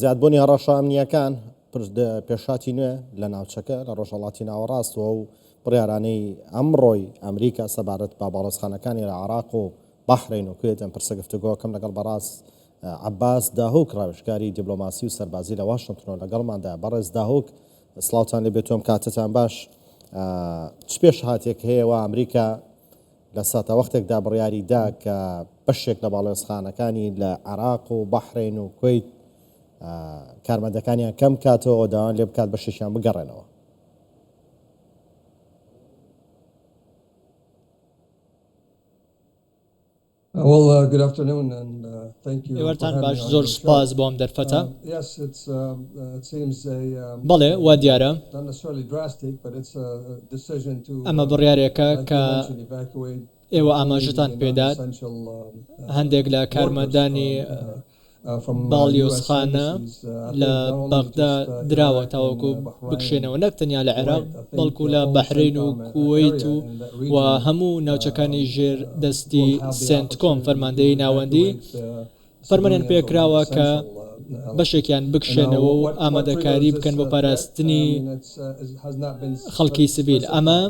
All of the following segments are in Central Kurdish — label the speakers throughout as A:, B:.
A: زیادبوونی هەڕەشە ئەمنییەکان، پێشهاتی نوێ لە ناوچەکە لە ڕۆژهەڵاتی ناوەڕاست و ئەو بڕیارانەی ئەمڕۆی ئەمریکا سەبارەت بە باڵۆزخانەکانی لە عێراق و بەحرەین و کوێت، ئەم پرسە گفتوگۆکەم لەگەڵ بەڕاز عەباس داهوک ڕاوێژکاری دیبلۆماسی و سەربازی لە واشنتنەوە لەگەڵماندایە. بەڕێز داهوک سڵاوتان لێ بێت و ئەم کاتەتان باش. چ پێشهاتێک هەیە وا ئەمریکا لە ساتەوەختێکدا بڕیاری دا کە بەشێک لە باڵیۆزخانەکانی لە عێراق و بەحرەین و کوەیت کارمەندەکانیان کەم کاتەوە و داوایان لێ بکات بەشێکیان بگەڕێنەوە.
B: ئێوارتان باش زۆر سوپاس بۆ ئەم دەرفەتە. بەڵێ وا دیارە ئەمە بڕیارێکە کە ئێوە ئاماژەتان پێدا هەندێک لە کارمەندانی باڵیۆزخانە لە بەغدا دراوە تاوەکو بکشێنەوە نەک تەنیا لە عێراق بەڵکو لە بەحرەین و کوەیت و و هەموو ناوچەکانی ژێر دەستی سێنتکۆم فەرماندەیی ناوەندی فەرمانیان پێکراوە کە بەشێکیان بکشێنەوە و ئامادەکاری بکەن بۆ پاراستنی خەڵکی سڤیل ئەمە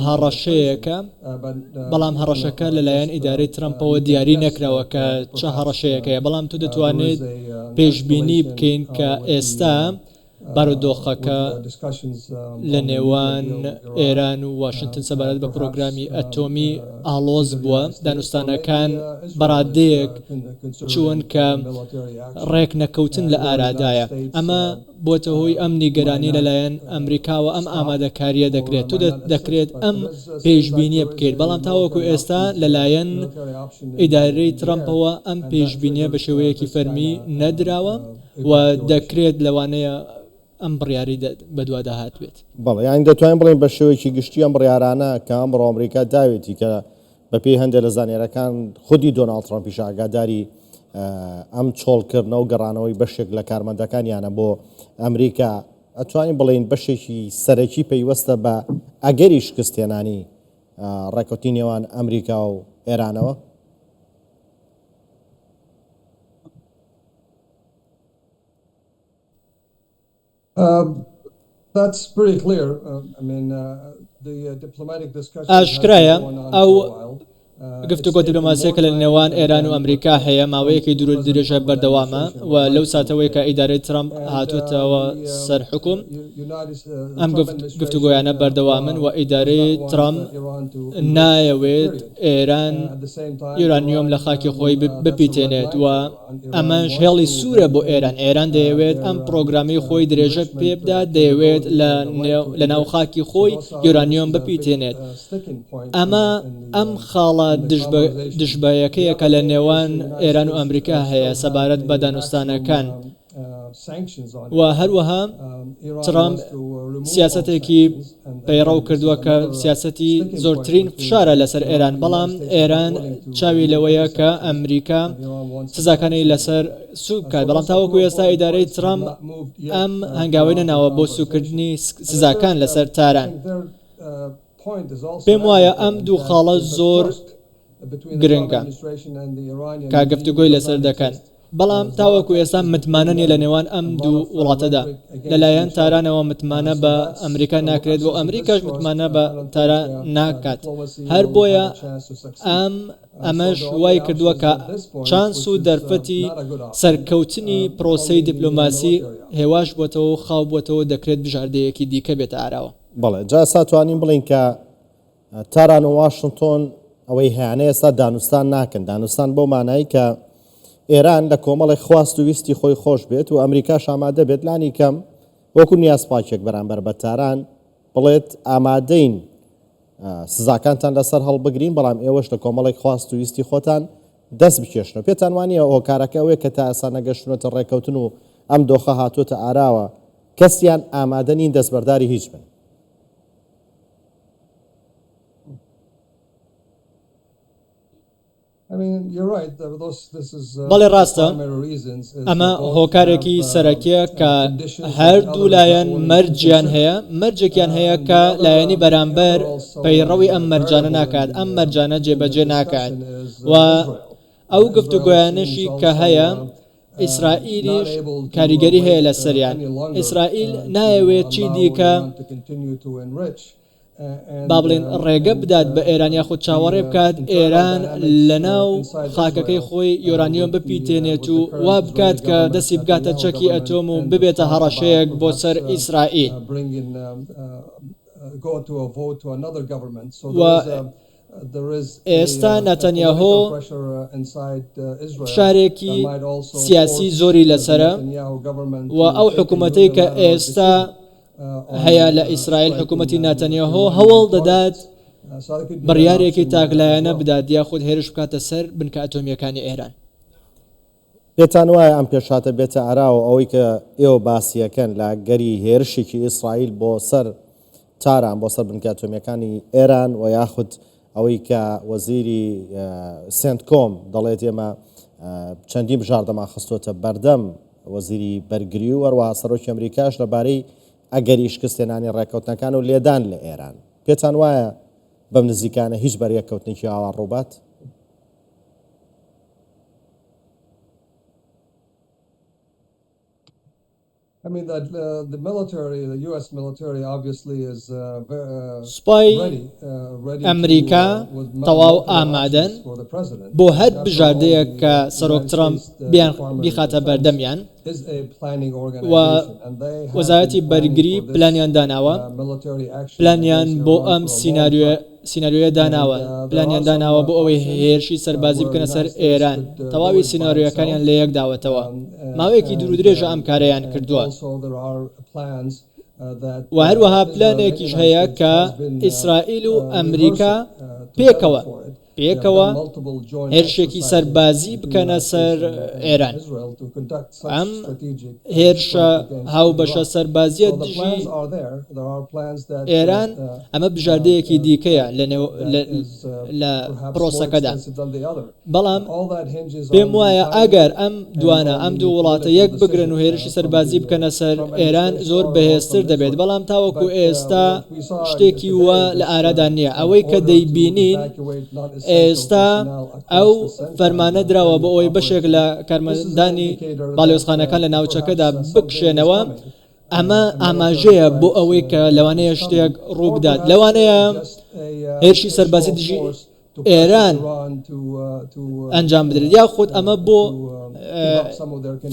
B: هەڕەشەیەکە، بەڵام هەڕەشەکە لەلایەن ئیدارەی ترەمپەوە دیاری نەکراوە کە چ هەڕەشەیەک هەیە، بەڵام تۆ دەتوانیت پێشبینی بکەین کە ئێستا بارودۆخەکە لە نێوان ئێران و واشنتن سەبارەت بە پرۆگرامی ئەتۆمی ئاڵۆز بووە، دانوستانەکان بەڕادەیەک چوون کە ڕێکنەکەوتن لە ئارادایە، ئەمە بۆتە هۆی ئەم نیگەرانیە لەلایەن ئەمریکاوە ئەم ئامادەکاریە دەکرێت تۆ دەکرێت ئەم پێشبینیە بکەیت بەڵام تاوەکو ئێستا لەلایەن ئیدارەی ترەمپەوە ئەم پێشبینیە بە شێوەیەکی فەرمی نەدراوە و دەکرێت لەوانەیە ئەم بڕیارەی بەدوادا هاتبێت.
A: بەڵێ یانی دەتوانین بڵێین بە شێوەیەکی گشتی ئەم بڕیارانە کە ئەمڕۆ ئەمریکا داوێتی کە بەپێی هەندێک لە زانیارەکان خودی دۆناڵد ترەمپیش ئاگاداری ئەم چۆڵکردنە و گەڕانەوەی بەشێک لە کارمەندەکانیانە بۆ ئەمریکا، ئەتوانین بڵێین بەشێکی سەرەکی پەیوەستە بە ئەگەری شکستهێنانی ڕێککەوتنی نێوان ئەمریکا و ئێرانەوە؟
B: ئاشکرایە ئەو گفتوگۆ دیپلۆماسییە کە لە نێوان ئێران و ئەمریکا هەیە ماوەیەکی دوور و درێژە بەردەوامە و لەو ساتەوەی کە ئیدارەی ترەمپ هاتووەتەوە سەر حوکم ئەم گفتوگۆیانە بەردەوامن و ئیدارەی ترەمپ نایەوێت ئێران یۆرانیۆم لە خاکی خۆی بپیتێنێت و ئەمەش هێڵی سوورە بۆ ئێران، ئێران دەیەوێت ئەم پڕۆگرامەی خۆی درێژە پێبدات، دەیەوێت لە ناو خاکی خۆی یۆرانیۆم بپیتێنێت. ئەمە ئەم خاڵە دژبەیەکەیە کە لە نێوان ئێران و ئەمریکا هەیە سەبارەت بە دانوستانەکان. و هەروەها ترامپ سیاسەتێکی پەیڕەو کردووە کە سیاسەتی زۆرترین فشارە لەسەر ئێران، بەڵام ئێران چاوی لەوەیە کە ئەمریکا سزاکانی لەسەر سووک بکات، بەڵام تاوەکو ئێستا ئیدارەی ترامپ ئەم هەنگاوەی نەناوە بۆ سووککردنی سزاکان لەسەر تاران. پێم وایە ئەم دوو خاڵە زۆر گرنگە کە گفتوگۆی لەسەر دەکەن، بەڵام تاوەکو ئێستا متمانە نییە لە نێوان ئەم دوو وڵاتەدا، لەلایەن تارانەوە متمانە بە ئەمریکا ناکرێت و ئەمریکاش متمانە بە تاران ناکات، هەر بۆیە ئەم ئەمەش وای کردووە کە چانس و دەرفەتی سەرکەوتنی پرۆسەی دیپلۆماسی هێواش بووەتەوە و خاو بووەتەوە و دەکرێت بژاردەیەکی دیکە بێتە ئاراوە.
A: بەڵێ جا ئێستا توانین بڵێین کە تاران و واشنتۆن ئەوەی هەیانە ئێستا دانوستان ناکەن، دانوستان بەو مانای کە ئێران لە کۆمەڵێک خواست و ویستی خۆی خۆش بێت و ئەمریکاش ئامادە بێت لانی کەم وەکو نیازپاکێک بەرامبەر بە تاران بڵێت ئامادەین سزاکانتان لەسەر هەڵبگرین بەڵام ئێوەش لە کۆمەڵێک خواست و ویستی خۆتان دەست بکێشنەوە. پێتان وانییە هۆکارەکە ئەوەیە کە تا ئێستا نەگەشتوونەتە ڕێککەوتن و ئەم دۆخە هاتووەتە ئاراوە کەسیان ئامادە نین دەستبەرداری هیچ بن؟
B: بەڵێ ڕاستە، ئەمە هۆکارێکی سەرەکیە کە هەردوو لایەن مەرجیان هەیە، مەرجێکیان هەیە کە لایەنی بەرامبەر پەیڕەوی ئەم مەرجانە ناکات، ئەم مەرجانە جێبەجێ ناکات و ئەو گفتوگۆیانەشی کە هەیە. ئیسرائیلیش کاریگەری هەیە لەسەریان. ئیسرائیل نایەوێت چی دیکە با بڵێین ڕێگە بدات بە ئێران یاخود چاوەڕێ بکات ئێران لەناو خاکەکەی خۆی یۆرانیۆم بپیتێنێت و وا بکات کە دەستی بگاتە چەکی ئەتۆم و ببێتە هەڕەشەیەک بۆ سەر ئیسرائیل. و ئێستا ناتانیاهۆ فشارێکی سیاسی زۆری لەسەرە و ئەو حکوومەتەی کە ئێستا هەیە لە ئیسرائیل حکوومەتی ناتانیاهۆ هەوڵ دەدات بڕیارێکی تاکلایەنە بدات یاخود هێرش بکاتە سەر بنکە ئەتۆمییەکانی ئێران.
A: پێتان وایە ئەم پێشهاتە بێتە ئاراوە ئەوەی کە ئێوە باسی ئەکەن لە ئەگەری هێرشێکی ئیسرائیل بۆ سەر تاران بۆ سەر بنکە ئەتۆمیەکانی ئێران و یاخود ئەوەی کە وەزیری سێنتکۆم دەڵێت ئێمە چەندین بژاردەمان خستۆتە بەردەم وەزیری بەرگری و هەروەها سەرۆکی ئەمریکاش لەبارەی ئەگەری شکستێنانی ڕێککەوتنەکان و لێدان لە ئێران پێتان وایە بەم نزیکانە هیچ بەریەککەوتنێکی ئاوا ڕووبات؟
B: سوپای ئەمریکا تەواو ئامادەن بۆ هەر بژاردەیەک کە سەرۆک ترەمپ بیخاتە بەردەمیان و وەزارەتی بەرگری پلانیان داناوە پلانیان بۆ ئەم سیناریۆیە سیناریۆیە داناوە، پلانیان داناوە بۆ ئەوەی هێرشی سەربازی بکەنە سەر ئێران، تەواوی سیناریۆکانیان لەیەک داوەتەوە، ماوەیەکی دوورودرێژە ئەم کارەیان کردووە. و هەروەها پلانێکیش هەیە کە ئیسرائیل و ئەمریکا پێکەوە پێکەوە هێرشێکی سەربازی بکەنە سەر ئێران. ئەم هێرشە هاوبەشە سەربازییە دژی ئێران، ئەمە بژاردەیەکی دیکەیە لە پرۆسەکەدا. بەڵام پێم وایە ئەگەر ئەم دوانە، ئەم دوو وڵاتە یەک بگرن و هێرشی سەربازی بکەنە سەر ئێران زۆر بەهێزتر دەبێت، بەڵام تاوەکو ئێستا شتێکی وا لە ئارادا نییە. ئەوەی کە دەیبینین ئێستا ئەو فەرمانە دراوە بۆ ئەوەی بەشێک لە کارمەندانی باڵیۆزخانەکان لە ناوچەکەدا بکشێنەوە، ئەمە ئاماژەیە بۆ ئەوەی کە لەوانەیە شتێک ڕووبدات، لەوانەیە هێرشی سەربازی دژی ئێران ئەنجام بدرێت یاخود ئەمە بۆ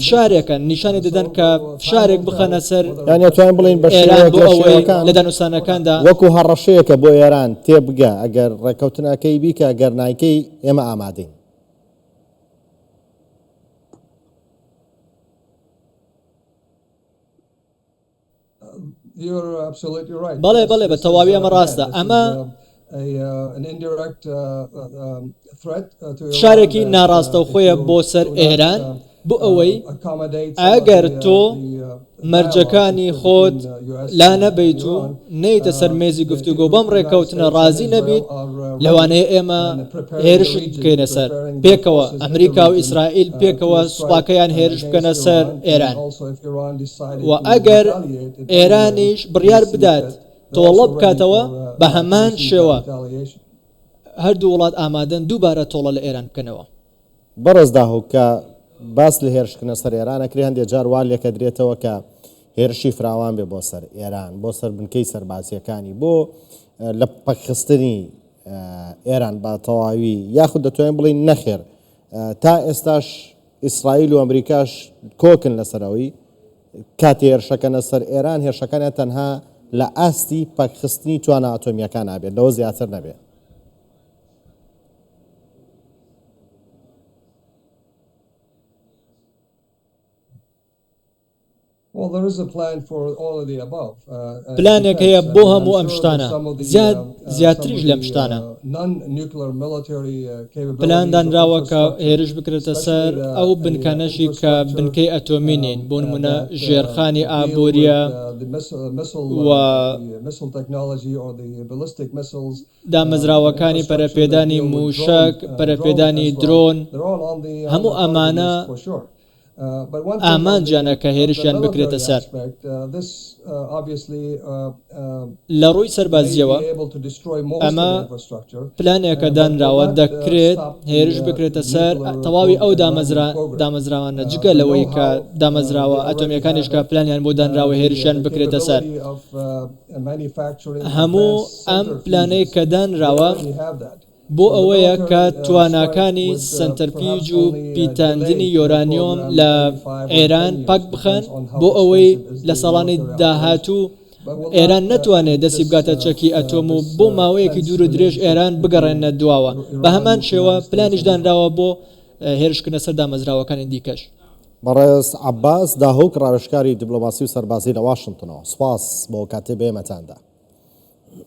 B: فشارێکە نیشانی دەدەن کە فشارێک بخەنە سەر
A: یان ئەتوانین بڵێین بە
B: ئێران
A: شێوەیەک
B: بۆ
A: لە
B: ئەوەی
A: شێوەکان
B: لە دانوستانەکاندا
A: وەکو هەڕەشەیەکە بۆ ئێران تێبگە ئەگەر ڕێککەوتنەکەی بیکە گەر نایکەی ئێمە ئامادەین.
B: بەڵێ بەڵێ بە تەواوی ئەمە ڕاستە ئەمە فشارێکی ناڕاستەوخۆیە بۆ سەر ئێران بۆ ئەوەی ئەگەر تۆ مەرجەکانی خۆت لا نەبەیت و نەیتە سەر مێزی گفتوگۆ بەم ڕێککەوتنە ڕازی نەبیت، لەوانەیە ئێمە هێرشت بکەینە سەر، پێکەوە ئەمریکا و ئیسرائیل پێکەوە سوپاکەیان هێرش بکەنە سەر ئێران و ئەگەر ئێرانیش بڕیار بدات تۆڵە بکاتەوە بە هەمان شێوە هەردوو وڵات ئامادەن دووبارە تۆڵە لە ئێران بکەنەوە.
A: بەڕێز داهۆک کە باس لە هێرشکردنە سەر ئێران ئەکرێ هەندێ جار وا لێکەدرێتەوە کە هێرشی فراوان بێ بۆ سەر ئێران بۆ سەر بنکەی سەربازیەکانی بۆ لە پەکخستنی ئێران بە تەواوی یاخود دەتوانین بڵین نەخێر تا ئێستاش ئیسرائیل و ئەمریکاش کۆکن لەسەرەوەی کاتی هێرشەکەنە سەر ئێران هێرشەکانیان تەنها لە ئاستی پەکخستنی توانا ئەتۆمیەکان نابێت لەوە زیاتر نەبێت.
B: پلانێک هەیە بۆ هەموو ئەم شتانە، زیاد زیاتریش لەم شتانە. پلان دانراوە کە هێرش بکرێتە سەر ئەو بنکانەشی کە بنکەی ئەتۆمی نین، بۆ نموونە ژێرخانی ئابوورییە و دامەزراوەکانی پەرەپێدانی مووشەک، پەرەپێدانی درۆن، هەموو ئەمانە. ئامانجیانە کە هێرشیان بکرێتە سەر. لە ڕووی سەربازییەوە ئەمە پلانێکە دانراوە، دەکرێت هێرش بکرێتە سەر تەواوی ئەو دامەزراوانە، جگە لەوەی کە دامەزراوە ئەتۆمییەکانیش کە پلانیان بۆ دانراوە هێرشیان بکرێتە سەر. هەموو ئەم پلانەی کە دانراوە، بۆ ئەوەیە کە تواناکانی سەنتەرفیوج و پیتاندنی یۆرانیۆم لە ئێران پەک بخەن بۆ ئەوەی لە ساڵانی داهاتوو ئێران نەتوانێت دەستی بگاتە چەکی ئەتۆم و بۆ ماوەیەکی دوور و درێژ ئێران بگەڕێننە دواوە. بە هەمان شێوە پلانیش دانراوە بۆ هێرشکردنە سەر دامەزراوەکانی دیکەش.
A: بەڕێز عەباس داهوک ڕاوێژکاری دیبلۆماسی و سەربازی لە واشنتنەوە سوپاس بۆ کاتەی بە ئێمەتان دا.